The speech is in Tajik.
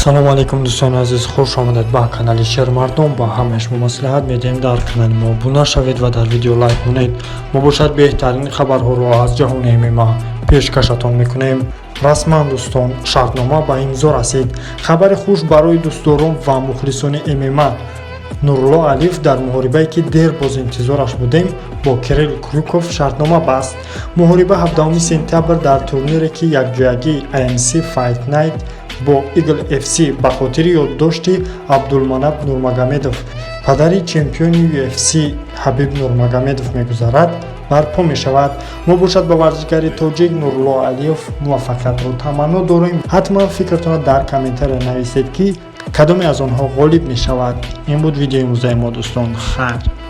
Салому алейкум, дӯстони азиз, хуш омадед ба канали Шермардон. Ба ҳамаи шумо маслиҳат медиҳем, дар канали мо обуна шавед ва дар видео лайк монед. Мо бошад беҳтарин хабарҳоро аз ҷаҳони ММА пешкашатон мекунем. Расман, дӯстон, шартнома ба имзо расид. Хабари хуш барои дӯстдорон ва мухлисони ММА: Нурулло Алиев дар муҳорибае, ки дер боз интизораш будем, бо Кирилл Крюков шартнома баст. Муҳориба 17 сентябр дар турнире, ки якҷоягии AMC Fight Night бо Eagle FC ба хотири ёддошти Абдулманап Нурмагомедов, падари чемпиони UFC Ҳабиб Нурмагомедов, мегузарад, барпо мешавад. Мо бошад ба варзишгари тоҷик Нурулло Алиев муваффақиятро таманно дорем. Ҳатман фикртонро дар комментария нависед, ки кадоме аз онҳо ғолиб мешавад. Ин буд видеои имрӯзаи мо, дӯстон. Хайр.